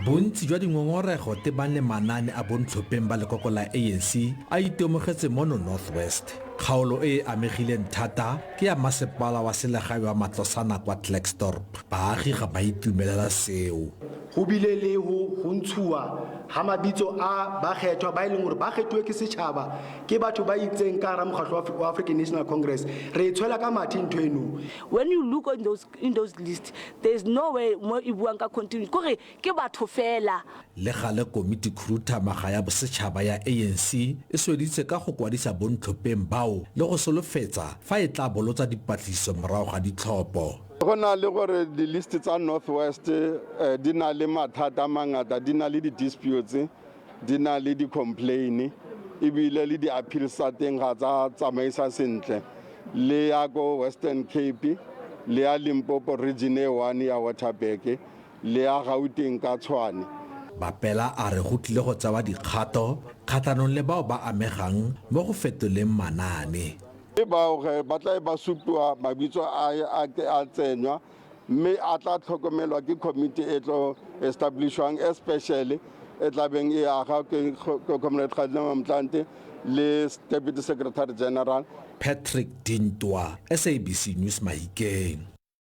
Bontsi jwa dingongorego tebang le manaane a bontlhopheng ba lekoko la ANC a itemogetse mono North West. Kgaolo e e amegileng thata ke ya masepala wa selegae wa Matlosana kwa Klerksdorp. Baagi ga ba itumelela seo. Go bile le ho ho ntshuwa ga mabitso a bakgethwa ba e leng gore ba kgethuwe ke setšhaba ke batho ba itseng ka gara mokgatlho wa African National Congress. Re e tshwela ka mathe ntho eno. When you look on those, in those lists, there is no way mo e buang ka continue. Kore ke batho fela. Le gale komiti khuduthamaga ya bosetšhaba ya ANC e sweditse ka go kwadisa bontlhopheng bao le go solofetsa fa e tla bolotsa dipatlisiso morago ga ditlhopho. Go na le gore di-list tsa North West di na le mathata a mangata, di na le di-disputes, di na le di-complain ebile le di-appeals tsa teng ga tsa tsamaisa sentle. Le ya ko Western Cape, le ya Limpopo region e one ya Waterberg, le ya Gauteng ka Tshwane. Bapela a re go tlile go tsewa dikgato kgatlhanong le bao ba amegang mo go fetoleng manaane. Ke bao ge ba tla ba supiwa mabitso a a tsenywa mme a tla tlhokomelwa ke committee e tlo establishwang especially e tla beng e aga ke Comrade Kgalema Motlanthe le Deputy Secretary General. Patrick Dintwa, SABC News Mahikeng.